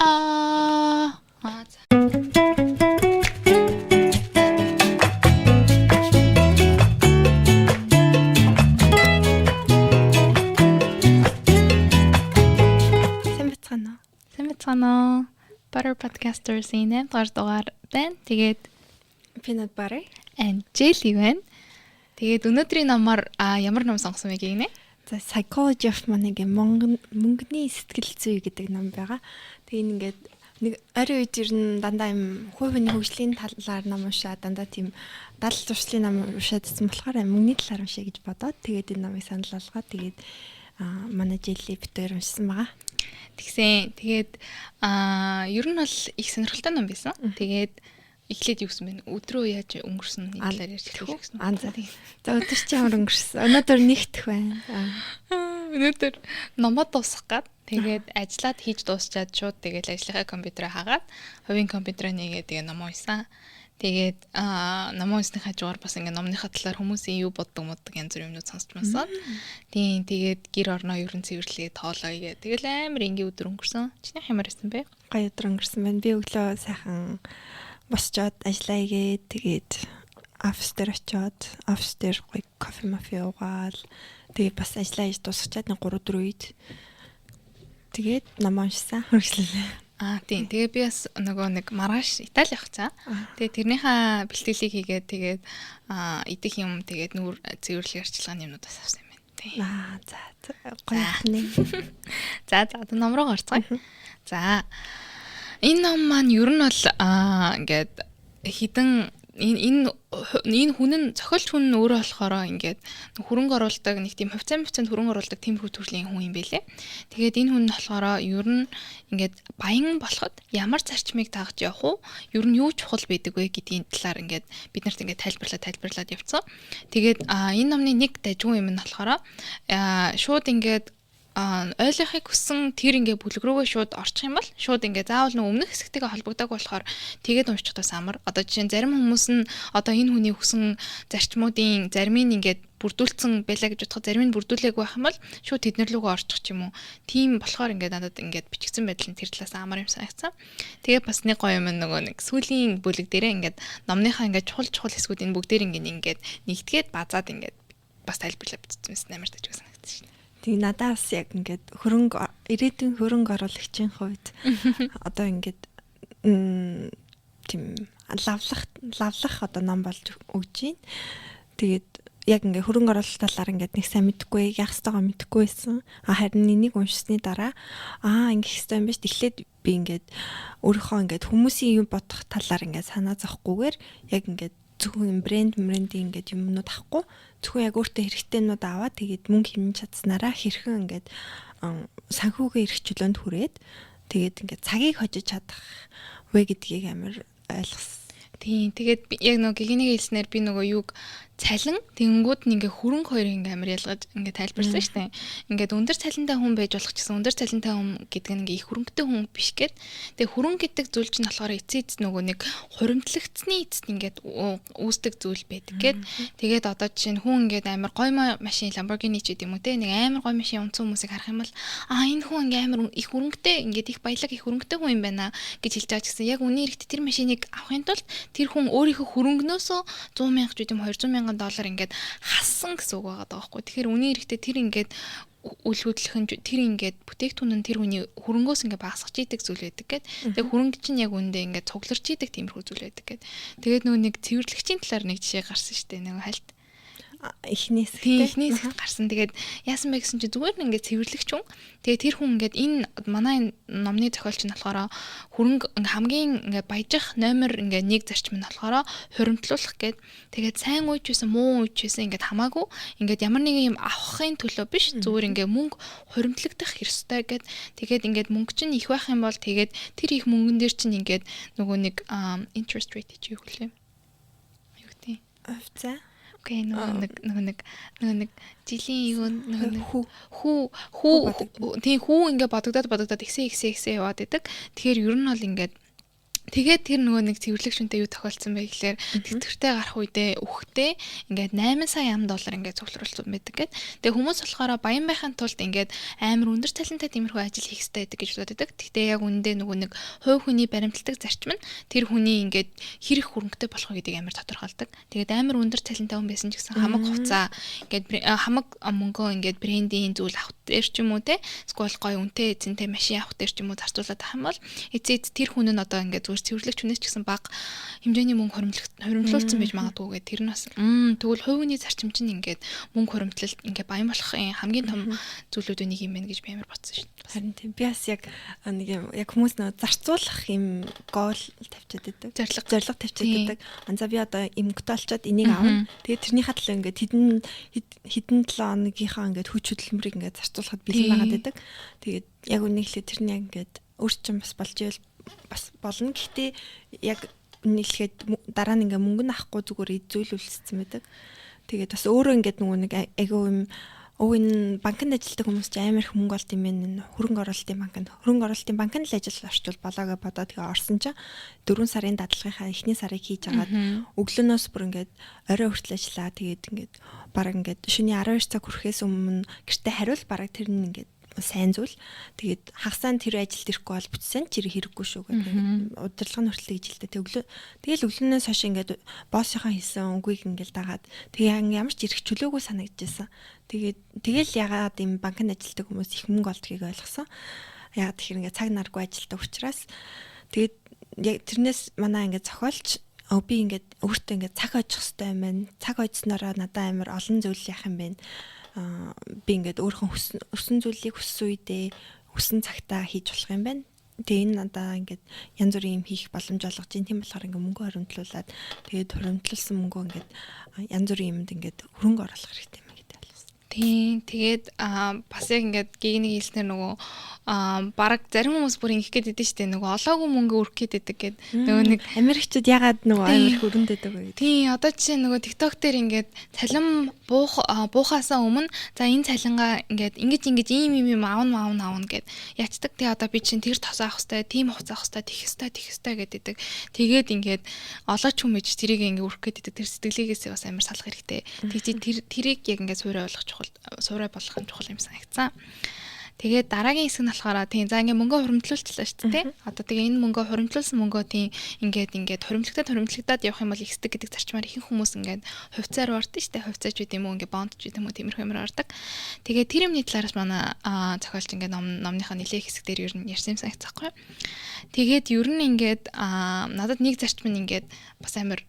Аа. Аа за. Сайн бацгаана уу? Сайн бацгаана уу? Butter Podcasters-ийн 8 дугаар дугаар байна. Тэгээд Peanut butter and jelly байна. Тэгээд өнөөдрийн номоор ямар ном сонгосон бэ гинэ? За, Psychology of Money гэх мөнгөний сэтгэл зүй гэдэг ном байгаа. Тэгээ энэ ингээд нэг ойрын үед ер нь дандаа юм хувь хүний хөгжлийн талаар ном уншаа, дандаа тийм дал зуршлын ном уншаадсан болохоор мөнгөний талаар уншия гэж бодоод, тэгээд энэ номыг санал болгоод, тэгээд манай Jelly бит хоёр уншсан байгаа. Тэгсэн. Тэгээд ер нь бол их сонирхолтой ном байсан. Тэгээд эхлээд юу гэсэн бэ? Өдрөө яаж өнгөрсөн энэ талаар ярьж эхлэх гэсэн. Аа, за. За, өдөр чи ямар өнгөрсөн? Өнөөдөр нэгтэх байна. Өнөөдөр номоо дуусгах гад, тэгээд ажиллаад хийж дуусчаад шууд тэгээд ажлынхаа компьютераа хагаад, хувийн компьютераа нээгээд, тэгээд номоо уншсан. Тэгээд номоо уншсны хажуугаар бас ингээ номныхаа талаар хүмүүсийн юу боддог моддог янз бүрийн юмнууд сонсч мансаад. Тийм, тэгээд гэр орноо ерөн цэвэрлэгээ, тоолоо гээ. Тэгэл амар энгийн өдөр өнгөрсөн. Чиний ямар байсан бэ? Гоё өдөр өнгөрсөн байна. Би өглөө сайхан босчоод, ажиллаа хийгээд, тэгээд офис дээр очиод, офис дээр гоё кофе мафи уугаал, тэгээд бас ажиллаа хийж дуусгачаад нэг 3 4 үед тэгээд ном уншсан, хөргөжлөлээ. Аа, тийм. Тэгээ би бас нөгөө нэг маргааш Итали явах цаа. Тэгээ тэрнийхээ бэлтгэлийг хийгээд, тэгээд идэх юм, тэгээд нүүр цэвэрлэг арчилгааны юмнууд бас авсан юм байна. Тийм. Аа, за, гоё нэ. За, одоо ном руу орцгоё. За, энэ ном маань ер нь бол ингээд хідэн энэ энэ энэ хүн нь, зохиолч хүн нь өөрөө болохоор ингээд хөрөнгө оруулдаг, нэг тийм хувьцаа хувьцаанд хөрөнгө оруулдаг тиймэрхүү төрлийн хүн юм бэлээ. Тэгээд энэ хүн нь болохоор ер нь ингээд баян болоход ямар зарчмыг дагаж явах уу? Ер нь юу чухал байдаг вэ гэдгийн талаар ингээд бид нарт ингээд тайлбарлаад тайлбарлаад явцсан. Тэгээд энэ номны нэг дажгүй юм нь болохоор шууд ингээд ойлгохыг хүссэн тэр ингээ бүлэг рүүгээ шууд орчих юм бол шууд ингээ заавал нөө өмнөх хэсэгтэйгээ холбогдоог болохоор тэгээд унших бас амар. Одоо жишээ нь, зарим хүмүүс нь одоо энэ хүний хүсэн зарчмуудын зарим нь ингээд бүрдүүлсэн байлаа гэж бодоход, зарим нь бүрдүүлээгүй байх юм бол шууд тэднэр лүүгээ орчих ч юм уу. Тийм болохоор ингээд надад ингээд бичигдсэн байдал нь тэр талаас амар юм санагцсан. Тэгээ бас нэг гоё юм нөгөө нэг сүүлийн бүлэг дээрээ ингээд номныхаа ингээд чухал чухал хэсгүүд энэ бүгдээр ингээд нэгтгээд базаад ингээд бас тайлбарлаад бичсэн байсан, амар тажиг санагдсан шин. Тэг надаас яг ингээд хөрөнгө, ирээдүйн хөрөнгө оруулагчийн хувьд одоо ингээд тийм лавлах лавлах одоо ном болж өгч байна. Тэгээд яг ингээ хөрөнгө оруулалт талаар ингээд нэг сайн мэдэхгүй, яах ёстойгоо мэдэхгүй байсан. А харин энийг уншсны дараа ингэх ёстой юм биш. Тэгэхээр би ингээд өөрийнхөө ингээд хүмүүсийн юм бодох талаар ингээд санаа зовхгүйгээр, яг ингээд зөвхөн брэнд брендийн ингээд юмнууд авахгүй, зөвхөн яг өөртөө хэрэгтэй юмнууд аваад, тэгээд мөнгө хэмнэж чадсанараа хэрхэн ингээд санхүүгийн эрх чөлөөнд хүрээд, тэгээд ингээд цагийг хожиж чадах вэ гэдгийг амар ойлгосон. Тийм. Тэгээд яг нөгөө гигинийг хэлснээр би нөгөө юг, цалин тэгэнгүүт нь ингээ хөрөнгө хоёрыг ингээ амар ялгаж ингээ тайлбарласан шүү дээ. Ингээд өндөр цалинтай хүн байж болох ч гэсэн өндөр цалинтай хүн гэдэг нь ингээ их хөрөнгөтэй хүн биш гээд. Тэгээ хөрөнгө гэдэг зүйл чинь болохоор эцээ эц нөгөө нэг хуримтлагдсны эцэст ингээд үүсдэг зүйл байдаг гээд. Тэгээд одоо жишээ нь, хүн ингээд амар гоё машин, Lamborghini ч гэдэг юм уу те, нэг амар гоё машин унтсан хүмүүсийг харах юм бол энэ хүн ингээ амар их хөрөнгөтэй, ингээд их баялаг, их хөрөнгөтэй хүн юм байна гэж хэлж байгаа ч гэсэн яг үнийн хэрэгт тэр машиныг авахын тулд тэр хүн өөрийнхөө хөрөнгнөөсөө 100 мянга ч гэдэг юм, 200 мянган доллар ингээд хассан гэсэн үг байгаа байхгүй. Тэгэхээр үнийн хэрэгтээ тэр ингээд үл хөдлөх нь, тэр ингээд бүтээгдэхүүн нь тэр хүний хөрөнгөөс ингээд багасгаж идэг зүйл байдаг гэд. Тэгээ хөрөнгө чинь яг үндэ ингээд цугларч идэг тиймэрхүү зүйл байдаг гэд. Тэгээд нөгөө нэг цэвэрлэгчийн талаар нэг жишээ гарсан шүү дээ. Нөгөө хальт эхнээс Тийм, эхнээс хэсэгт гарсан. Тэгээд яасан бэ гэсэн чи зүгээр нь ингээд цэвэрлэгч хүн. Тэгээд тэр хүн ингээд энэ манай энэ номны зохиолч нь болохоор хөрөнгө ингээ хамгийн ингээ баяжих номер ингээ нэг зарчим нь болохоор хуримтлуулах гээд, тэгээд сайн үеч байсан, муу үеч байсан ингээд хамаагүй ингээд ямар нэгэн юм авахын төлөө биш, зүгээр ингээ мөнгө хуримтлагдах ёстой гэд. Тэгээд ингээд мөнгө чинь их байх юм бол тэгээд тэр их мөнгөн дээр чинь ингээд нөгөө нэг interest rate чи юу хөлөө? Юу гэдэг? Хувьцаа. Окей, нөгөө нэг жилийн юу, нөгөө нэг хүү хүү хүү, тийм, хүү ингээ бодогдоод бодогдоод ихсээ ихсээ ихсээ яваад идэг. Тэгэхээр ер нь бол ингээд Тэгээд тэр нөгөө нэг цэвэрлэг шүнтэй юу тохиолдсон бэ гэхлээр тэтгэвртэй гарах үедээ үхтээ ингээд 8 сая ам доллар ингээд цуглуулсан байдаг гэд. Тэгээ хүмүүс болохоор баян байхын тулд ингээд амар өндөр цалинтай тиймэрхүү ажил хийх хэрэгтэй байдаг гэж бодод байдаг. Гэхдээ яг үнэндээ нөгөө нэг хувь хүний баримталдаг зарчим нь тэр хүний ингээд хэрэг хөрөнгөтэй болох уу гэдгийг амар тодорхойлдог. Тэгээд амар өндөр цалинтай хүн байсан ч гэсэн хамаг хувцаа ингээд хамаг мөнгөө ингээд брендийн зүйл авах дээр ч юм уу те эсвэл гоё үнэтэй эзэнтэй машин авах дээр ч юм уу зарцуулаад байх юм бол эцээ тэр хүн нь одоо ингээд зүгээр цэвэрлэгч хүнээс ч гэсэн бага хэмжээний мөнгө хуримтлуулсан байж магадгүй гэдэг тэр нь бас тэгвэл хувь хүний зарчим чинь ингээд мөнгө хуримтлалт ингээд баян болохын хамгийн том зүйлүүдийн нэг юм байна гэж би амар бодсон шүү дээ. Харин тийм би бас яг нэг юм яг хүмүүс нөө зарцуулах юм гоол тавьчаад байдаг. Зорилго тавьчаад байдаг. Анзаа би одоо эмгтэй олчоод энийг авна. Тэгээд тэрнийхээ төлөө ингээд хэдэн хэдэн 7 хоногийнхаа ингээд хүч хөдөлмөрийг ингээд зарцуулахад бэлэн байгаад байдаг. Тэгээд яг үнийг хэлээ тэр нь яг ингээд өөр чинь бас болж ивэл бас болно. Гэхдээ яг нийлэхэд дараа нь ингээ мөнгө нь авахгүй зүгээр зүйлүүлсэн байдаг. Тэгээд бас өөрөө ингээд нөгөө нэг айгүй юм энэ банкнд ажилладаг хүмүүс чи амар их мөнгө олд юм байна. Хөрөнгө оруулалтын банкнд. Хөрөнгө оруулалтын банкнд л ажил орчвол болоо гэж бодоод тэгээ орсон чинь 4 сарын дадлагынхаа эхний сарыг хийж агаад өглөөнөөс бүр ингээд орой хүртэл ажиллаа. Тэгээд ингээд бараг ингээд шөнийн 12 цаг хүрэхээс өмнө гэртээ хариул бараг тэр нь ингээд сайн зүйл. Тэгээд хагасаа тэр ажилд ирэхгүй бол бүтсэн ч хэрэггүй шүү гэдэг. Удирдлага нь хүртэл гэж хэлдэг. Тэг өглөө тэгэл өглөөнөөс хойш ингээд боссынхаа хэлсэн үгийг ингээд дагаад тэгээ ямар ч эрх чөлөөгүй санагдчихсан. Тэгээд тэгэл ягаад юм банкнд ажилладаг хүмүүс их мөнгө олдгийг ойлгосон. Ягаад тэгэхээр ингээд цаг наргүй ажилладаг учраас тэгээд яг тэрнээс манай ингээд зохиолч би ингээд өөртөө ингээд цаг хожих хэрэгтэй юм байна. Цаг хожсноороо надад амар олон зүйл яах юм бэ? Би ингээд өөрийнхөө хүссэн зүйлийг хүссэн үедээ хүссэн цагтаа хийж болох юм байна. Тэгээ энэ надаа ингээд янз бүрийн юм хийх боломж олгож чинь тийм болохоор ингээд мөнгө хоримтлуулад тэгээд хоримтлуулсан мөнгөө ингээд янз бүрийн юмд ингээд хөрөнгө оруулах хэрэгтэй юм гэдэг ойлгосон. Тийм. Тэгээд бас яг ингээд гигний хэлснээр нөгөө бараг зарим хүмүүс бүр ингэх гээд идэв штэ нөгөө олоогүй мөнгө өргөх гээд идэг гэд нөгөө нэг Америкчууд ягаад нөгөө амар их өрөнд өгдөг вэ гэдэг. Тийм, одоо жишээ нөгөө TikTok дээр ингээд цалин буухаасаа өмнө за энэ цалингаа ингээд ингэж ингэж ийм ийм юм аавна аавна аавна гэд ячдаг. Тэгээ одоо би чинь тэр тос авах хэвээр, тийм хувцас авах хэвээр, тэгэх хэвээр, тэгэх хэвээр гэдэг. Тэгээд ингээд олооч хүн мэж тэрийг ингээд өргөх гээд идэг. Тэр сэтгэлгээгээсээ бас амар салах хэрэгтэй. Тэгжи тэр тэрийг яг ингээд суурай болгох чухал, суурай болгох нь чухал юм санагцсан. Тэгээд дараагийн хэсэг нь болохоор тийм за ингээ мөнгө хуримтлуулчлаа шүү дээ. Одоо тэгээ энэ мөнгө хуримтлуулсан мөнгөө тийм ингээд ингээд хуримтлагдаад явах юм бол ихсдэг гэдэг зарчмаар ихэнх хүмүүс ингээд хувьцаар ордог шүү дээ. Хувьцаач үт юм уу ингээ бонд ч үт юм уу тиймэрхүү юмар ордог. Тэгээд тэр юмны талаараас манай зохиолч ингээд номныхаа нэлээх хэсэг дээр ер нь ярьсан юм санагцсахгүй. Тэгээд ер нь ингээд надад нэг зарчим нь ингээд бас амар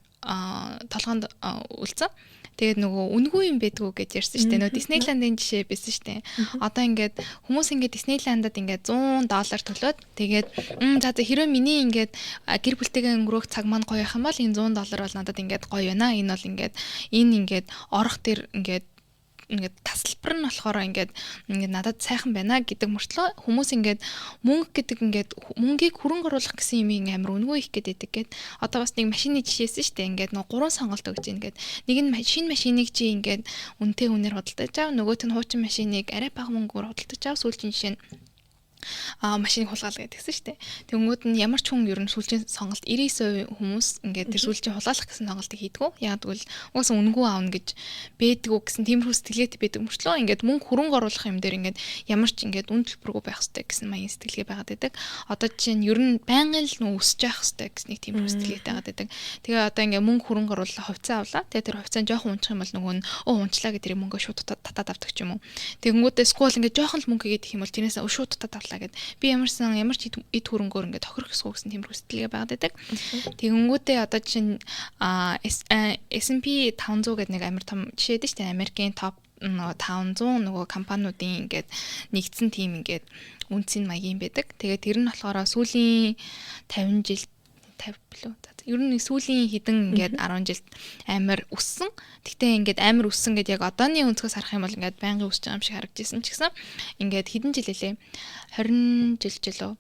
толгоонд үлдсэн. Тэгээд нөгөө үнгүй юм байдгүй гэж ярьсан шүү дээ. Нөгөө Диснейландын жишээ байсан шүү дээ. Одоо ингээд хүмүүс ингээд Диснейландад ингээд 100 доллар төлөөд тэгээд за за хэрвээ миний ингээд гэр бүлтэйгээ өнгөрөөх цаг маань гоё байх юм бол энэ 100 доллар бол надад ингээд гоё байна. Энэ бол ингээд энэ ингээд орох тэр ингээд ингээд тасалбар нь болохоор ингээд ингээд надад сайхан байна гэдэг мөртлөө хүмүүс ингээд мөнгө гэдэг ингээд мөнгийг хөрөнгө оруулах гэсэн юм амар үнэгүй их гэдэг гээд одоо бас нэг машины жишээсэн шүү дээ. Ингээд нөгөө гурван сонголт өгч ийн ингээд нэг нь шинэ машиныг чи ингээд үнэтэй үнээр худалдаж ав, нөгөөх нь хуучин машиныг арай бага мөнгөөр худалдаж ав, сүүлчийн жишээ нь машиныг хулгаал гэдгсэн шүү дээ. Тэнгүүд нь ямар ч хүн ер нь сүүлчийн сонголт 99% хүмүүс ингээд тэр сүүлчийн хулгаалах гэсэн сонголтыг хийдгүү. Яг тэгвэл угаасаа үнэгүй аавна гэж бэдгүү гэсэн тиймэрхүү сэтгэлгээтэй байдаг мөртлөө ингээд мөнгө хөрөнгө оруулах юм дээр ингээд ямар ч ингээд үн төлбөргүй байх хэрэгтэй гэсэн маягийн сэтгэлгээ байгаад байдаг. Одоо жишээ нь ер нь байнгын л нүү өсөж явах хэрэгтэй гэсэн нэг тиймэрхүү сэтгэлгээтэй байгаад байдаг. Тэгээ одоо ингээд мөнгө хөрөнгө оруулах хувьцаа авлаа. Тэгээ тэр хувьцаа жоохон унчих юм бол нөгөө нь унчлаа гэх тэр мөнгөө шууд татаад авдаг ч юм уу. Тэгэнгүүтээ скул ингээд жоохон л мөнгө хийгээд их юм бол тэрнээс шууд татаад авлаа гэд. Би ямарсан ямар ч эд хөрөнгөөр ингээд тохирох ёсгүй гэсэн тиймэрхүү сэтгэлгээ байгаад байдаг. Тэгэнгүүтээ одоо чинь S&P 500 гэдэг нэг амар том жишээ дээ шүү дээ. Америкийн топ 500 нөгөө компаниудын ингээд нэгдсэн тим ингээд үнцийн маягийн байдаг. Тэгээд тэр нь болохоор сүүлийн 50 жил 50 билүү. Ер нь сүүлийн хэдэн ингээд 10 жилд амар өссөн. Тэгтээ ингээд амар өссөн гэд яг одооны өнцгөөс харах юм бол ингээд байнгын өсөж байгаа юм шиг харагдажсэн ч гэсэн ингээд хэдэн жил хэлээ? 20 жил жилөө.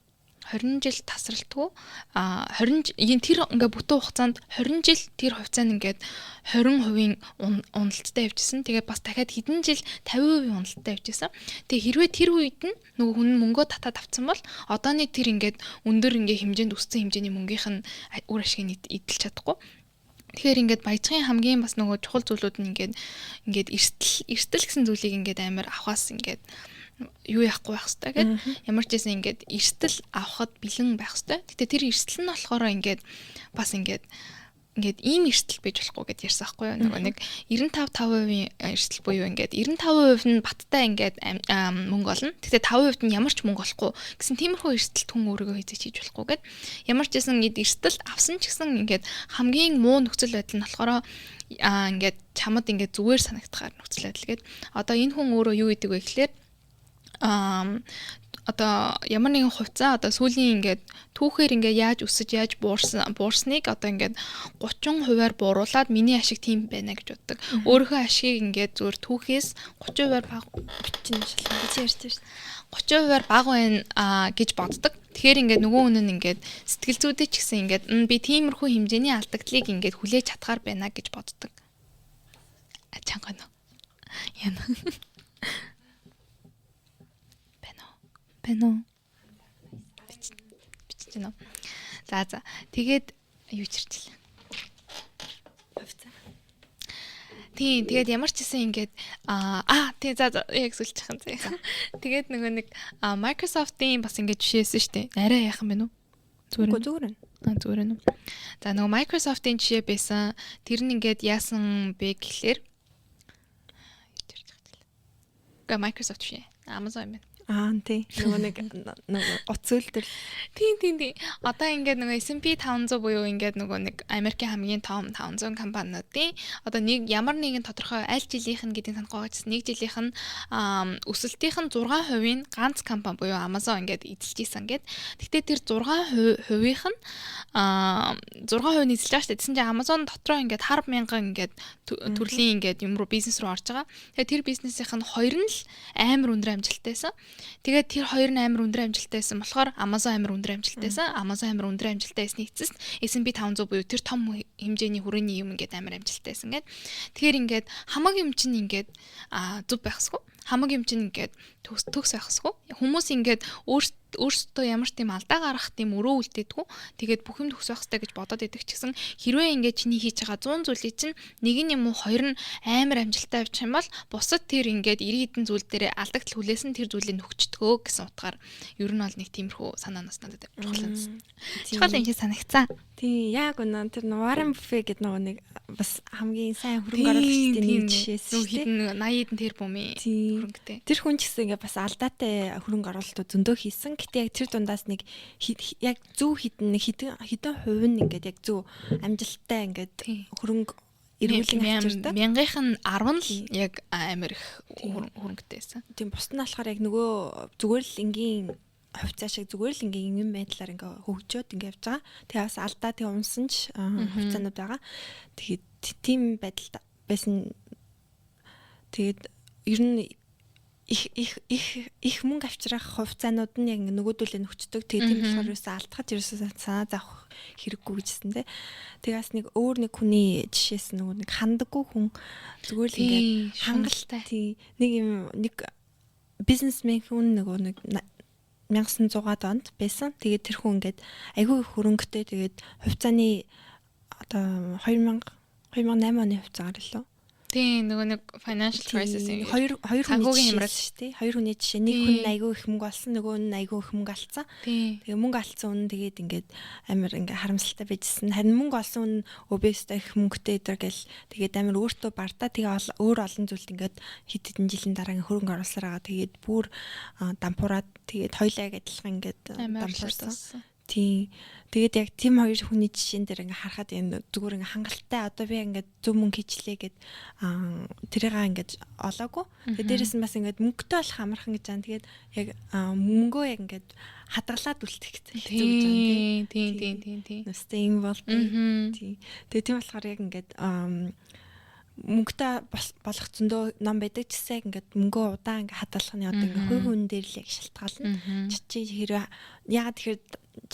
20 жил тасралтгүй 20 энэ тэр ингээ бүтэн хугацаанд 20 жил тэр хувьцаа нь ингээд 20% уналттай явжсэн. Тэгээд бас дахиад хэдэн жил 50% уналттай явжсэн. Тэгээ хэрвээ тэр үед нь нөгөө хүн мөнгөө татаад авцсан бол одооны тэр ингээд өндөр ингээ хэмжээнд өссөн хэмжээний мөнгийнх нь үр ашгийг эдэлж чадахгүй. Тэгэхээр ингээд баяжгын хамгийн бас нөгөө чухал зүйлүүд нь ингээд эрсдэл гэсэн зүйлийг ингээд амар авахаас ингээд юу яахгүй байх хэвээр гэд ямар ч байсан ингээд эрсдэл авахд бэлэн байх хэвээр. Гэтэ тэр эрсдэл нь болохоор ингээд бас ингээд ийм эрсдэл байж болохгүй гэд ярьсан байхгүй юу. Нөгөө нэг 95 5% эрсдэл буюу ингээд 95% нь баттай ингээд мөнгө олно. Гэтэ 5% нь ямар ч мөнгө олохгүй гэсэн тиймэрхүү эрсдэлт хүн өөрийгөө хэзээ хийж болохгүй гэд. Ямар ч байсан ингээд эрсдэл авсан ч гэсэн ингээд хамгийн муу нөхцөл байдал нь болохоор ингээд чамд ингээд зүгээр санагдахаар нөхцөл байдал гэд. Одоо энэ хүн өөрөө юу хийдэг вэ гэхлээр одоо ямар нэгэн хувьцаа одоо сүүлийн ингээд түүхээр ингээд яаж өсөж яаж буурсныг одоо ингээд 30%-аар бууруулад миний ашиг тийм байна гэж боддог. Өөрийнхөө ашигыг ингээд зүгээр түүхээс 30%-аар бага бичин шалган гэж ярьж байна. 30%-аар бага байна гэж боддог. Тэгэхээр ингээд нөгөө хүн нь ингээд сэтгэл зүйдээ ч гэсэн ингээд би тиймэрхүү хэмжээний алдагдлыг ингээд хүлээж чадхаар байна гэж боддог. Чанга нөө. Яна. Байна уу? Бичиж байна уу? За. Тэгээд юу ч ирчихлээ. Хувьцаа. Тийм, тэгээд ямар ч гэсэн ингээд тий за яг сүлчих юм зэ. Тэгээд нөгөө нэг Microsoft-ийн бас ингээд жишээсэн шүү дээ. Арай яхан байна уу? Зүгээр. Зүгээр нь. Зүгээр нь. За нөгөө Microsoft-ийн жишээ байсан. Тэр нь ингээд яасан бэ гэхлээр Гэ Microsoft жишээ. Amazon юм байна. Тий. Нөгөө нэг нөгөө утас үйлдвэр. Тийм. Одоо ингээд нөгөө S&P 500 буюу ингээд нөгөө нэг Америкийн хамгийн том 500 компаниудын одоо нэг ямар нэгэн тодорхой аль жилийнх нь гэдгийг санахгүй байгаа ч нэг жилийнх нь өсөлтийнх нь 6% нь ганц компани буюу Amazon ингээд эзэлж исэн гэд. Гэхдээ тэр 6%-ийнх нь 6% нь эзэлж байгаа шүү дээ. Тэгсэн чинь Amazon дотроо ингээд хар мянган ингээд төрлийн ингээд юм руу бизнес руу орж байгаа. Тэгээ тэр бизнесийнх нь хоёр нь л амар өндөр амжилттайсан. Тэгээд тэр хоёр нь амар өндөр амжилттай байсан болохоор Amazon амар өндөр амжилттай байсан. Amazon амар өндөр амжилттай байсны эцэст S&P 500 буюу тэр том хэмжээний хүрээний юм ингээд амар амжилттай байсан гээд. Тэгэхээр ингээд хамаг юм чинь ингээд зөв байхсгүй. Хамаг юм чинь ингээд төгс байхсгүй. Хүмүүс ингээд өөрсдөө ямар ч тийм алдаа гаргах тийм өрөө үлдээдэггүй. Тэгээд бүх юм төгс байх хэрэгтэй гэж бодоод идэг ч гэсэн хэрвээ ингээд чиний хийж байгаа 100 зүйлийг чинь нэг нь юм уу хоёр нь амар амжилттай явчих юм бол бусад тэр ингээд 90 хэдэн зүйл дээр алдагдал хүлээсэн тэр зүйлийг нөхчдгөө гэсэн утгаар ер нь бол нэг тиймэрхүү санаанаас надад чухал юм. Чухал юм шиг санагцсан. Тийм, яг үнэн тэр Warren Buffett гэдэг нөгөө нэг бас хамгийн сайн хөрөнгө оруулагчдын нэг жишээс шүү дээ. Хэдэн 80 хэдэн тэр бумын хөрөнгөтэй. Тэр хүн ч гэсэн ингээд бас алдаатай хөрөнгө оруулалтууд зөндөө хийсэн. Гэтэ яг тэр дундаас нэг яг зөв хідэн нэг хэдэн хувь нь ингээд яг зөв амжилттай ингээд хөрөнгө эргүүлэн авчирдаг. Мянгийнх нь 10 л яг амар их хөрөнгөтэй байсан. Тийм, бусд нь болохоор яг нөгөө зүгээр л энгийн хувьцаа шиг зүгээр л ингээм ингэн байдлаар ингээ хөгжөөд ингээ явж байгаа. Тэгээ бас алдаа тэгээ унсан ч хувьцаанууд байгаа. Тэгээд тийм байдалд байсан. Тэгээд ер нь их их их их мөнгө авчрах хувьцаанууд нь яг ингээ нөгөөдөлөө нөхчдөг. Тэгээд тийм болохоор ерөөсөө алдахад ерөөсөө санаа зовх хэрэггүй гэжсэн те. Тэгээ бас нэг өөр нэг хүний жишээс нөгөө нэг хандаггүй хүн зүгээр л ингээ хангалттай. Тий. Нэг юм нэг бизнесмен хүн нөгөө нэг 1900-аад онд байсан. Тэгээд тэр хүн ингээд айгүй их хөрөнгөтэй тэгээд хувьцааны одоо 2008 оны хувьцаагаар лөө. Тийм, нөгөө нэг financial crisis юм. Хоёр хүний хямрал шүү дээ. Хоёр хүний жишээ. Нэг хүн айгүй их мөнгө олсон, нөгөө нь айгүй их мөнгө алдсан. Тэгээ мөнгө алдсан хүн тэгээд ингээд амар ингээд харамсалтай байжсэн. Харин мөнгө олсон хүн өөбөөстэй их мөнгөтэй өдр гэл тэгээд амар өөртөө бардаа тэгээ өөр олон зүйлд ингээд хэд хэдэн жилийн дараа ингээд хөрөнгө оруулсаар байгаа. Тэгээд бүр дампуураад тэгээд хоёлаа яг адилхан ингээд дампуурсан. Тийм. Тэгээд яг тийм хоёр хүний жишээн дээр ингээ харахад энэ зүгээр ингээ хангалттай одоо би ингээд зөв мөнгө хийчлээ гэд тэрийг ингээд олоогүй. Тэгээд дээрэс нь бас ингээд мөнгөтэй болох амархан гэж байгаа. Тэгээд яг мөнгөө яг ингээд хадгалаад үлдэх хэцүү гэж байгаа тийм. Тийм. Нүстэй юм бол тийм. Тэгээд тийм болохоор яг ингээд Мөнгөтэй болох зөндөө ном байдаг ч гэсэн ингээд мөнгөө удаан ингээд хадгалах нь одоо ингээд хувь хүн дээр л яг шалтгаална. Чи хэрэг яагаад тэгэхээр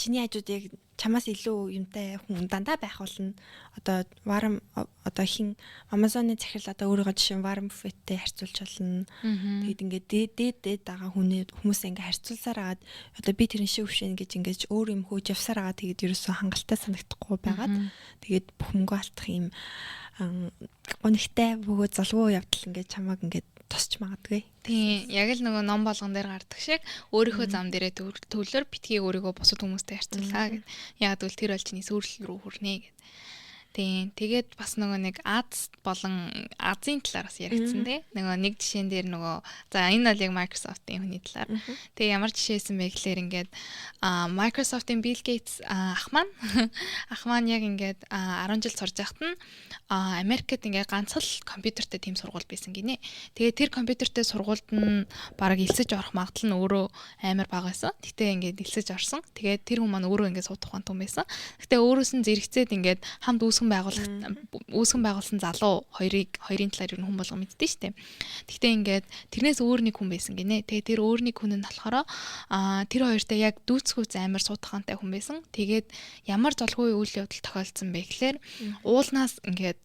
чиний хажууд яг чамаас илүү юмтай хүн дандаа байх болно. Одоо Warren, одоо хин Amazon-ы захирал одоо өөрийгөө жишээ нь Warren Buffett-тэй харьцуулж болно. Тэгээд ингээд дээд дээд дээд байгаа хүний хүмүүс ингээд харьцуулсаар агаад одоо би тэрэн шиг өвшин гэж ингээд өөр юм хөөж явсаар агаад, тэгээд ерөөсөө хангалттай санагдахгүй байгаад, тэгээд бүх мөнгө алдах юм гонигтай бөгөөд золгүй явдал ингээд чамааг ингээд тосч магадгүй. Тийм, яг л нөгөө ном болгон дээр гардаг шиг өөрийнхөө зам дээрээ төвлөр, битгий өөрийгөө бусад хүмүүстэй харьцуулаа гэд. Яг л тэр бол чиний сүрэл рүү хүрнэ гэд. Тийм. Тэгээд бас нөгөө нэг Аз болон Азийн талаар бас яригдсан, тий. Нөгөө нэг жишээн дээр нөгөө, за, энэ бол яг Microsoft-ын хүний талаар. Тэгээ ямар жишээсэн бэ гэхлээр ингээд Microsoft-ын Bill Gates ах маань яг ингээд 10 жил сурж байхад нь Америкт ингээд ганц л компьютертэй тийм сургууль байсан гинэ. Тэгээ тэр компьютертэй сургуульд нь бараг элсэж орох магадлал нь өөрөө амар бага байсан. Гэтэ ингээд элсэж орсон. Тэгээд тэр хүн маань өөрөө ингээд суудах ухаантай хүн байсан. Гэтэ өөрөөс нь зэрэгцээд ингээд хамт үүсгэн байгуулсан залуу хоёрын талаар ер нь хүн болгон мэддэг шүү дээ. Гэхдээ ингээд тэрнээс өөр нэг хүн байсан гинэ. Тэгээ тэр өөр нэг хүн нь болохоор тэр хоёртой яг дүүцхүүц амар суудахантай хүн байсан. Тэгээд ямар золгүй үйл явдал тохиолдсон бэ гэхлээр уулнаас ингээд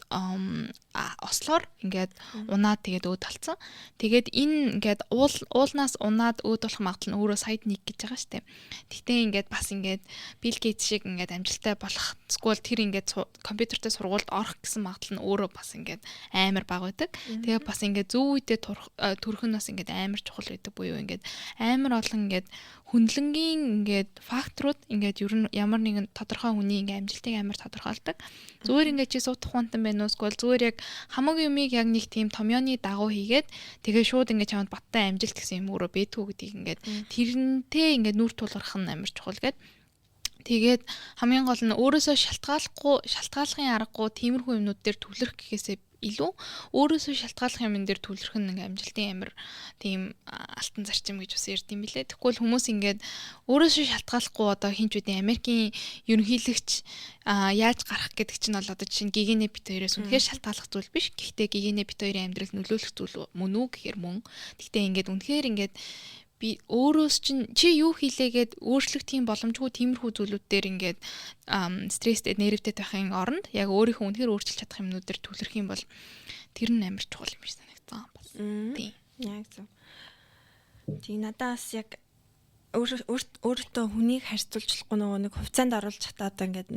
ослоор ингээд унаад, тэгээд өөд болцсон. Тэгээд энэ ингээд уулнаас унаад өөд болох магадлал нь өөрөө саяд нэг гэж байгаа штэ. Тэгтээ ингээд бас ингээд Bill Gates шиг ингээд амжилттай болох эсвэл тэр ингээд компьютертэй сургуульд орох гэсэн магадлал нь өөрөө бас ингээд амар бага байдаг. Тэгээ бас ингээд зөв үедээ төрөх нь бас ингээд амар чухал байдаг буюу ингээд амар олон ингээд хөндлөнгийн ингээд факторууд ингээд ер нь ямар нэгэн тодорхой хүний ингээд амжилтыг амар тодорхойлдог. Зүгээр ингээд чи суудах ухаантай байна уу, эсвэл зүгээр яг хамаг юмыг яг нэг тийм томьёоны дагуу хийгээд, тэгээ шууд ингээд чамд баттай амжилт гэсэн юм өөрөө бэдгүү гэдгийг ингээд тэрнтэй ингээд нүүр тулгарх нь амар чухал гэдэг. Тэгээд хамгийн гол нь өөрөөсөө шалтгааллахгүй, шалтгааллахын аргагүй тиймэрхүү юмнууд дээр төвлөрөх гэхээсээ илүү өөрөөсөө шалтгааллах юм дээр төвлөрөх нь ингээ амжилтын амар тийм алтан зарчим гэж бас ярьд юм билээ. Тэгэхгүй бол хүмүүс ингээд өөрөөсөө шалтгааллахгүй, одоо хин ч үгүй Америкийн ерөнхийлөгч яаж гарах гэдэг чинь бол одоо жишээ нь гигэнэ бит хоёроос үнэхээр шалтгааллах зүйл биш. Гэхдээ гигэнэ бит хоёрын амьдрал нөлөөлөх зүйл мөн үү гэхээр мөн. Гэхдээ ингээд үнэхээр ингээд би өөрөөс чинь чи юу хийлээгээд өөрчлөгдөх боломжгүй тиймэрхүү зүйлүүд дээр ингээд стресстэй, нервтэй байхын оронд яг өөрийнхөө үнэхээр өөрчилж чадах юмнууд дээр төвлөрөх юм бол тэр нь амар чухал юм шиг санагдсан бас. Тийм. Яг зөв. Тийм, надаас яг өөртөө хүнийг харьцуулж болохгүй, нөгөө нэг хувьцаанд оруулж чадаа одоо ингээд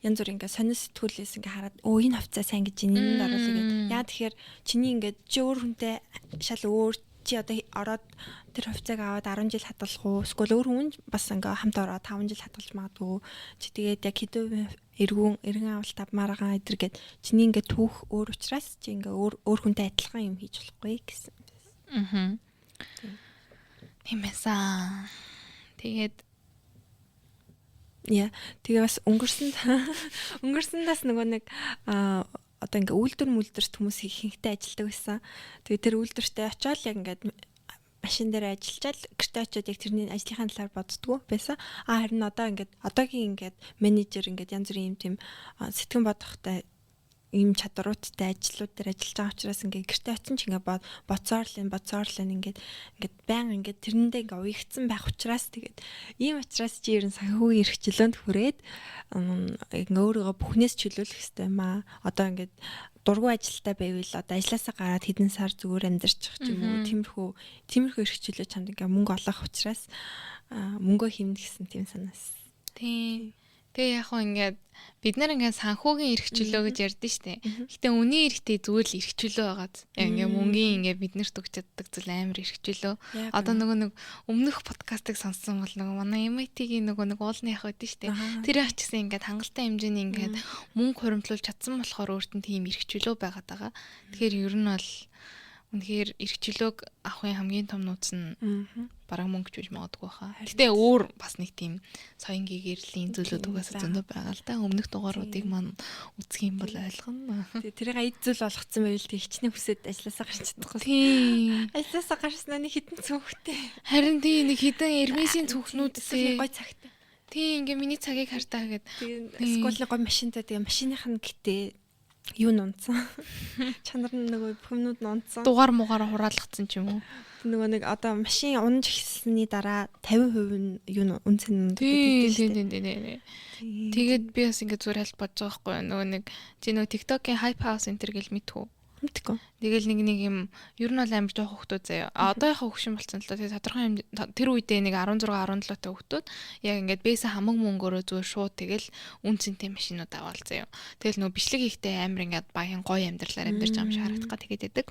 янз бүр ингээд сонин сэтгүүлээс ингээд хараад, өө, энэ хувьцаа сайн гэж, энэнд оруулъя гэдэг. Яа тэгэхээр чиний ингээд чи өөр хүнтэй шал өөр, чи одоо ороод тэр хувьцааг аваад 10 жил хадгалах уу? Эсвэл өөр хүн бас ингээ хамт ороод 5 жил хадгалж магадгүй. Чи тэгээд яг хэдэн эргэн авалт авмаар байгаа эдэр гээд чиний ингээ түүх өөр учраас чи ингээ өөр өөр хүнтэй адилхан юм хийж болохгүй гэсэн. Аа. Тийм байсан. Тэгээд Яа, тэгээ бас өнгөрсөн өнгөрсөндөөс нөгөө нэг одоо ингээ үйлдвэр мүлдвэрт хүмүүс ихэнхдээ ажилладаг байсан. Тэгээ тэр үйлдвэртээ очиод яг ингээд машин дээр ажиллачаал гэртээ очиод яг тэрний ажлынхаа талаар боддгоо байсан. А харин одоо ингээд одоогийн ингээд менежер, ингээд янз бүрийн юм тийм сэтгэн бодохтой ийм чадруудтай ажлууд дээр ажиллаж байгаа учраас ингээд гэртээ очин ч ингээд бодсоор л энэ бодсоор л ингээд ингээд баян ингээд тэрэндээ ингээд уягдсан байх учраас, тэгээд ийм учраас чи ер нь санхүүгийн эрх чөлөөнд хүрээд ингээд өөрийгөө бүхнээс чөлөөлөх хэрэгтэй юм аа. Одоо ингээд дургүй ажилтаа байвал одоо ажилласаа гараад хэдэн сар зүгээр амьдарчих ч юм уу, тиймэрхүү эрх чөлөө чамд ингээд мөнгө олох учраас мөнгөө хэмнэх гэсэн тийм санаас. Тийм. Тэгээ яг хөө ингээд бид нар ингээд санхүүгийн эрх чөлөө гэж ярьдэн штэ. Гэтэ үний эрхтэй зүгээр л эрх чөлөө байгаад яг ингээд мөнгөний ингээд биднэрт өгч чаддаг зүйл амар эрх чөлөө. Одоо нөгөө нэг өмнөх подкастыг сонссон бол нөгөө манай MIT-гийн нөгөө нэг уулны ах байдэн штэ. Тэр ах чигсэн ингээд хангалттай хэмжээний ингээд мөнгө хуримтлуулж чадсан болохоор өөрт нь тийм эрх чөлөө байгаад байгаа. Тэгэхээр ер нь бол үнэхээр эрх чөлөөг авахын хамгийн том нууц нь бараг мөнгө ч гэж магадгүй хаа. Гэтэ өөр бас нэг тийм соён гэгэрлийн зүйлүүд угаасаа зөндөө байгаа л да. Өмнөх дугааруудыг маань үзэх юм бол ойлгоно. Тэгээ тэрийг эд зүйл болгоцсон байвал тэг хичнээн хүсээд ажилласаа гарч чадахгүй. Тийм. Ажилласаа гарснаа нэг хитэн цүнхтэй. Харин тийм, нэг хитэн Hermes-ийн цүнхнүүдтэй. Гой цагтай. Тийм, ингээ миний цагийг хартаа гэд. Тэгээ эсвэл гой машинтай, тэгээ машиных нь гэтээ Юу нунцсан. Чанар нь нөгөө бүх юмнууд нунцсан. Дугаар муугаар хураалгацсан ч юм уу. Нөгөө нэг одоо машин унж эхэлсэний дараа 50% нь юу үнцэн гэдэг тийм тийм тийм тийм. Тэгээд би бас ингээд зүгээр хальт бодож байгаа байхгүй нөгөө нэг чи нөгөө TikTok-ийн Hype House энэ төр гэл мэдхүү. Мэдгүй. Тэгэл нэг нэг юм ер нь бол амар жоох хүмүүс заяа. Одоо яхаа хөгшин болсон л доо. Тэгээ тодорхой юм тэр үедээ нэг 16 17 та хүмүүс яг ингээд бээсэн хамаг мөнгөөрөө зүгээр шууд тэгэл үн цэнтэй машинууд аваал заяа. Тэгэл нөгөө бичлэг хийхдээ амар ингээд баян гоё амьдралаар амьдарч байгаа юм шиг харагдах га тэгээд байдаг.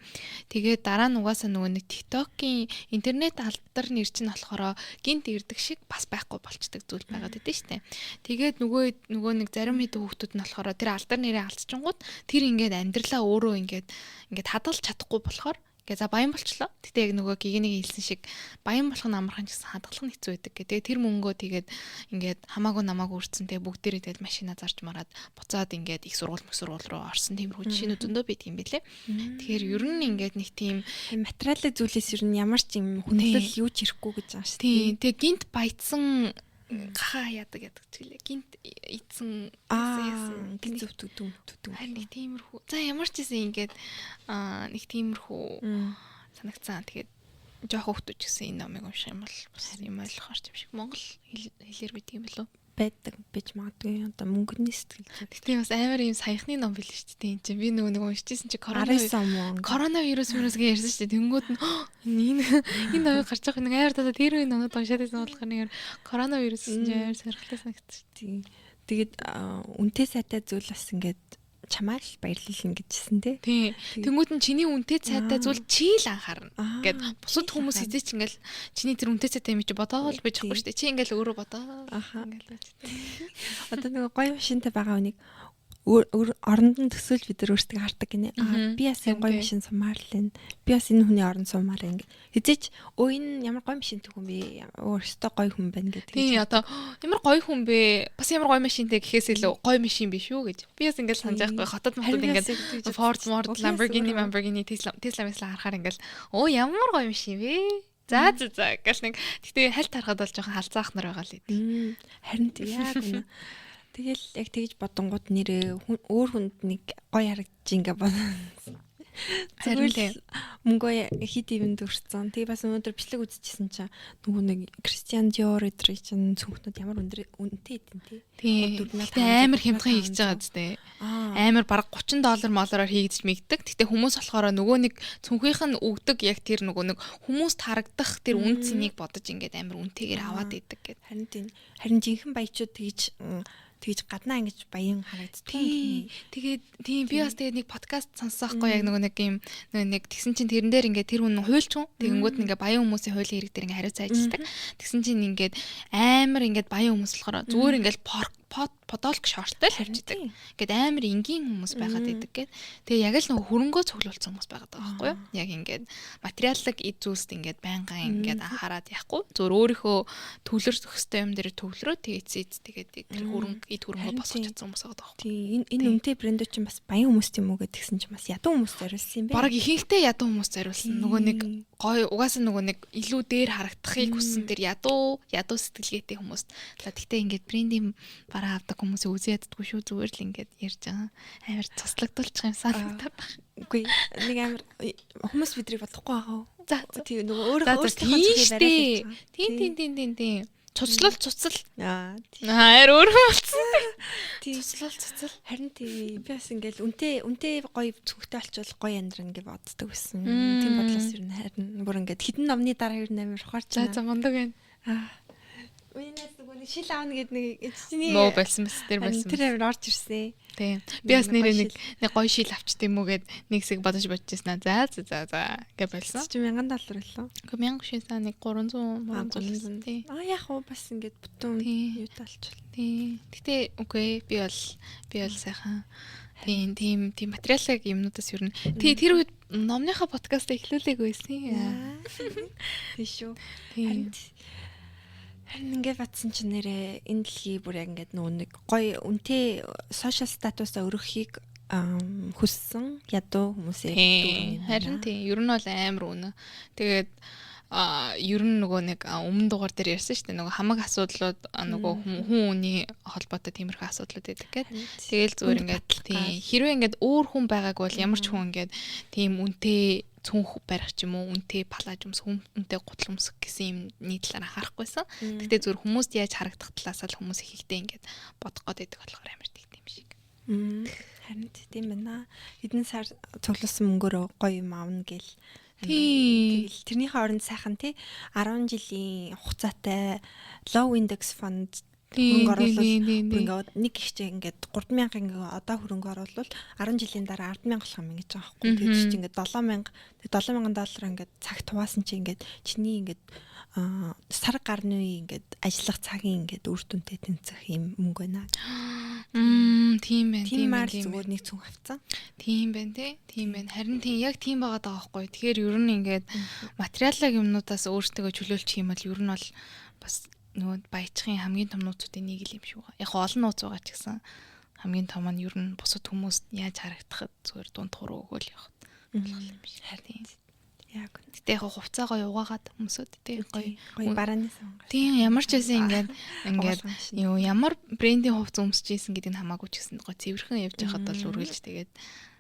Тэгээд дараа нь угаасаа нөгөө нэг TikTok-ийн интернет алдар нэр чинь болохоор гинт ирдэг шиг бас байхгүй болчдөг зүйл байгаад байдэн штэ. Тэгээд нөгөө нэг зарим хэдэн хүүхдүүд нь болохоор тэр алдар нэрээ алдчихгууд тэр ингээд амьдралаа өөрөө ингээд ингээд хадгалж чадахгүй болохоор ингээ за баян болчлоо. Гэтэ яг нөгөө гигенийг хэлсэн шиг баян болох нь амархан ч гэсэн хадгалах нь хэцүү байдаг гэх. Тэгээ тэр мөнгөө тэгээд ингээд хамаагүй намаагүй үрцэн тэгээ бүгдээрээ тэгээд машина зарж мараад буцаад ингээд их сургууль мөх сургууль руу орсон тиймэрхүү жишээнүүд зөндөө байдаг юм билэ. Тэгэхээр ер нь ингээд нэг тийм материалын зүйлээс ер нь ямар ч юм хүндлэл юу ч ирэхгүй гэж байгаа шүү дээ. Тийм. Тэгээ гинт баяцсан гахаа яадаг яадаг ч гэлээ. Гинт идсэн яасан гинт зөв түдүн түдүн. Харин нэг тиймэрхүү. За ямар ч гэсэн ингээд нэг тиймэрхүү санагцсан. Тэгээд жоох хүүхдүүд ч гэсэн энэ номыг унших юм бол бас юм ойлгохоор юм шиг. Монгол хэлээр байдаг юм болов уу? Байдаг бич магадгүй одоо мөнгөний сэтгэл зүй. Гэтэ бас амар юм саяхны ном билээ шүү дээ. Энд чинь би нөгөө нэг уншижсэн чи коронавирус вирус гэж ярьсан шүү дээ. Тэнгүүд нь энэ энэ номыг гарч байгаа нэг амар даа тэр үеийн номууд уншаад байсан болохоор нэг коронавирус гэсэн чинь амар сонирхолтой санагдчих. Тийм. Тэгээд үнэтэй сайтай зүйл бас ингээд чамааг л баярлална гэжсэн тий. Тийм. Тэнгүүд нь чиний үнэтэй цайтай зүйл чи л анхаарна. Гэт бусад хүмүүс хизээч ингээл чиний тэр үнэтэй цайтай юм чи бодоол байж чадахгүй шүү дээ. Чи ингээл өөрөө бодоо. Ингээл байж. Одоо нөгөө гоё машинтай байгаа хүнийг өөр оронд нь төсөөлж бид нар өөрсдөө хардаг гинэ. Аа би бас гоё машин сумаар л энэ. Би бас энэ хүний оронд сумаар ингэ. Хизээч өө энэ ямар гоё машинтай хүн бэ? Өөрөөсөө гоё хүн байна гэдэг. Тийм одоо ямар гоё хүн бэ? Бас ямар гоё машинтай гэхээс илүү гоё машин биш үү гэж. Би бас ингээл санаж байхгүй хотод мотод ингээд Ford, Mord, Lamborghini, Lamborghini, Tesla, Tesla мэсла харахаар ингээл өө ямар гоё машин бэ? За за за гэл нэг гэтээ хальт харахад бол жоохон халзаах нар байгаа л идэв. Харин яг үнэ. Тэгэл яг тэгж бодонгууд нэрээ өөр хүнд нэг гоё харагдаж ингээ бодсон. Харин тийм мөнгөө хит ивэнд өрцөн. Тэгээ бас өнөөдөр бичлэг үзчихсэн чинь нөгөө нэг Кристиан Диор эдрийг чинь цүнхнүүд ямар өндөр үнэтэй идэв тий. Тийм. Амар хямдхан хийгдэж байгаа зү. Амар бараг $30 молороор хийгдэж мэгдэг. Гэтэ хүмүүс болохоор нөгөө нэг цүнхийнх нь өгдөг яг тэр нөгөө нэг хүмүүст харагдах тэр үн цэнийг бодож ингээд амар үнэтэйгээр аваад идэг гэд. Харин тийм. Харин жинхэнэ баячууд тэгж гаднаа ингэж баян харагддаг. Тэгээд тийм би бас тэгээд нэг подкаст сонссон байхгүй яг нөгөө нэг юм нөгөө нэг тэгсэн чинь тэрэн дээр ингээд тэр хүн хуульч хүн тэгэнгүүт нь ингээд баян хүмүүсийн хуулийн хэрэг дээр ингээд хариуцсан ажилладаг. Тэгсэн чинь ингээд амар ингээд баян хүмүүс болохоор зүгээр ингээд подолк шорттой л харж идэг. Ингээд амар энгийн хүмүүс байгаад идэг гэд. Тэгээ яг л нөгөө хөрөнгөө цуглуулсан хүмүүс байгаад байгаа байхгүй юу? Яг ингээд материаллык эд зүйлсд ингээд байнга ингээд анхаарад яахгүй. Зүгээр өөрийнхөө төвлөрөх ёстой юм дээр төвлөрөө тэгээ эцээ тэгээд тэр хөрөнгө эд хөрөнгөө босгож чадсан хүмүүс байгаа байхгүй. Тийм энэ үнэтэй брэндүүд чинь бас баян хүмүүс юм уу гэдгсэн чинь бас ядуу хүмүүс зориулсан юм байна. Бараг ихэнхдээ ядуу хүмүүс зориулсан. Нөгөө нэг гоё угаасаа нөгөө нэг илүү дээр харагдахыг хүссэн тэр ядуу сэтгэлгээтэй хүмүүст. За тэгтээ ингээд брендийн бараа авдаг хүмүүсийг үзээ яддаггүй шүү зүгээр л ингээд ярьж байгаа. Амар цуслагдуулчих юм санагдаад байна. Үгүй нэг амар хүмүүс бидрийг бодохгүй байгаа уу? За тийм нөгөө өөрөө өөрсдийнхөө зүгийг бариад. Тийм тийм тийм тийм тийм. Цуцлал цуцал. Аа тийм. Өөр болсон. Тийм. Цуцлал цуцал. Харин тийм би бас ингээл үнтэй гоё цүнхтэй болчвол гоё амьдран гэж боддог байсан. Тийм бодлоос ер нь харин бүр ингээд хідэн номны дараа ер нь амар ухаарч. За за мундаг байна. Аа. Минээс нөгөө нэг шил аавна гэд нэг чиний нөө болсон мэс тэр болсон. Тэр амар орж ирсэн. Тийм. Би бас нэрээ нэг гоё шил авчт юм уу гэд нэг хэсэг бодож бодчихсон. За за за за гэж болсон. Чи $1000 болов. Үгүй 1000 нэг 300 300 тий. Аа яг уу бас ингээд бүтэн юутай болчихвол. Тийм. Гэтэ үгүй би бол сайхан тийм тийм тийм материалыг юмнуудаас ер нь тий тэр үед номныхаа подкаст эхлүүлээгүй байсан. Тийм шүү. Харин Харин ингээд батсан чинь нэрээ энэ дэлхий бүр яг ингээд нөгөө нэг гоё үнэтэй social статусаа өргөхийг хүссэн ядуу хүмүүсээ дүүрэн. Харин тийм ер нь бол амар үнэ. Тэгээд Ер нь нөгөө нэг өмнө дугаар дээр ярьсан шүү дээ. Нөгөө хамаг асуудлууд нөгөө хүн үний холбоотой тиймэрхүү асуудлууд байдаг гээд. Тэгэл зүгээр ингээд тийм хэрвээ ингээд өөр хүн байгааг бол ямар ч хүн ингээд тийм үнэтэй цүнх барих ч юм уу, үнэтэй палаж өмсөх, үнэтэй гутал өмсөх гэсэн юмны талаар анхаарахгүйсэн. Гэхдээ зүгээр хүмүүст яаж харагдах талаас л хүмүүс их ихтэй ингээд бодох гээд байдаг болохоор амар тэгт юм шиг. Харин тийм байна. Хэдэн сар цуглуулсан мөнгөөрөө гоё юм авна гэл. Тэгэл тэрнийхээ оронд сайхан тий 10 жилийн хугацаатай low index fund хөрөнгө оруулал ингээд нэг ихчээ ингээд 3000 ингээд одоо хөрөнгө оруулал 10 жилийн дараа 100000 болох юм ингэж байгаа байхгүй. Тэгээд чи ингээд 7000, 7000 доллар ингээд цагт хуваасан чи ингээд чиний ингээд сар гарны ингээд ажиллах цагийн ингээд үр дүнтэй тэнцэх юм мөнгө байна. Тийм байна. Тийм байна. Зүгээр нэг цүнх авцсан. Тийм байна тий. Тийм байна. Харин тийм, яг тийм байгаа даа байхгүй. Тэгэхээр ер нь ингээд материалын юмнуудаас өөртөө чөлөөлчих юм бол ер нь бол бас нөгөө баяжхын хамгийн том нууцуудын нэг л юм шиг байгаа. Яг олон нууц байгаа ч гэсэн хамгийн том нь ер нь бусад хүмүүст яаж харагдахад зүгээр дунд хуруу өгөөл явах болох юм шиг. Харин Яг. Гэтэ яг хувцаагаа угаагаад өмсөд тий, гоё гоё барааны сонгоо. Тийм, ямар ч байсан ингээд юу, ямар брендийн хувцас өмсөж ийсэн гэдэг нь хамаагүй ч гэсэн гоё цэвэрхэн явж байхад бол үргэлж тэгээд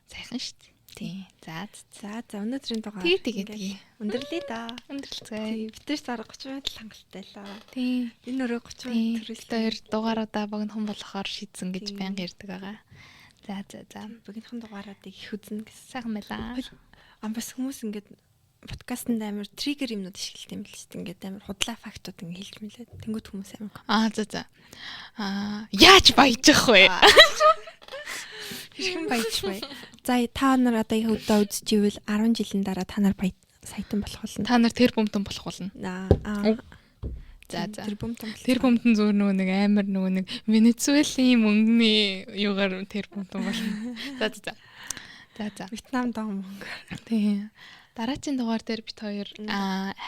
сайхан шүү дээ. Тийм. За. За, өнөөдрийн дугаар. Тэгээ тэгээ. Өндөрлөе да. Өндөрлцгээе. Бид нар сар 30 минут хангалттай лээ. Тийм. Энэ өрөө 30 минут төрөлтэй хоёр дугааруудаа богинохон болохоор шийдсэн гэж байнга ярьдаг байгаа. За. Богинохон дугааруудыг их үзнэ гэсэн. Сайхан байлаа. Ам бас хүмүүс ингээд подкастт амар trigger юмнууд ашигладаг юм л шүү дээ. Ингээд амар худлаа фактууд ингээд хэлж мэлээ. Тэнгүүт хүмүүс амар. Аа, за. Аа, яаж баяжих вэ? Хэрхэн баяжих вэ? За, та нар одоо их удаа үзчихвэл 10 жилийн дараа та нар баяр саятан болох болно. Та нар тэр бомтон болох болно. Аа. За. Тэр бомтон. Тэр бомтон зүгээр нөгөө нэг амар нөгөө нэг Венесуэлийн мөнгөний юугаар тэр бомтон болно. За. За. Вьетнам дон мөнгө. Тийм. Дараагийн дугаар дээр бид хоёр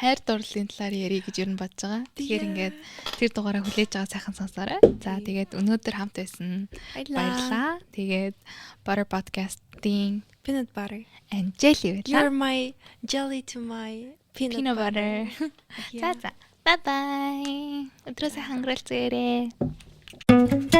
хайр дурлалын талаар ярих гэж ер нь бодож байгаа. Тэгэхээр ингээд тэр дугаараа хүлээж байгаа сайхан сонсоорой. За, тэгээд өнөөдөр хамт байсан баярлалаа. Тэгээд Butter Podcast-ийн peanut butter and jelly байлаа. You're my jelly to my peanut butter. За. Bye bye. Өдрөө сайхан өнгөрүүлцгээрэй.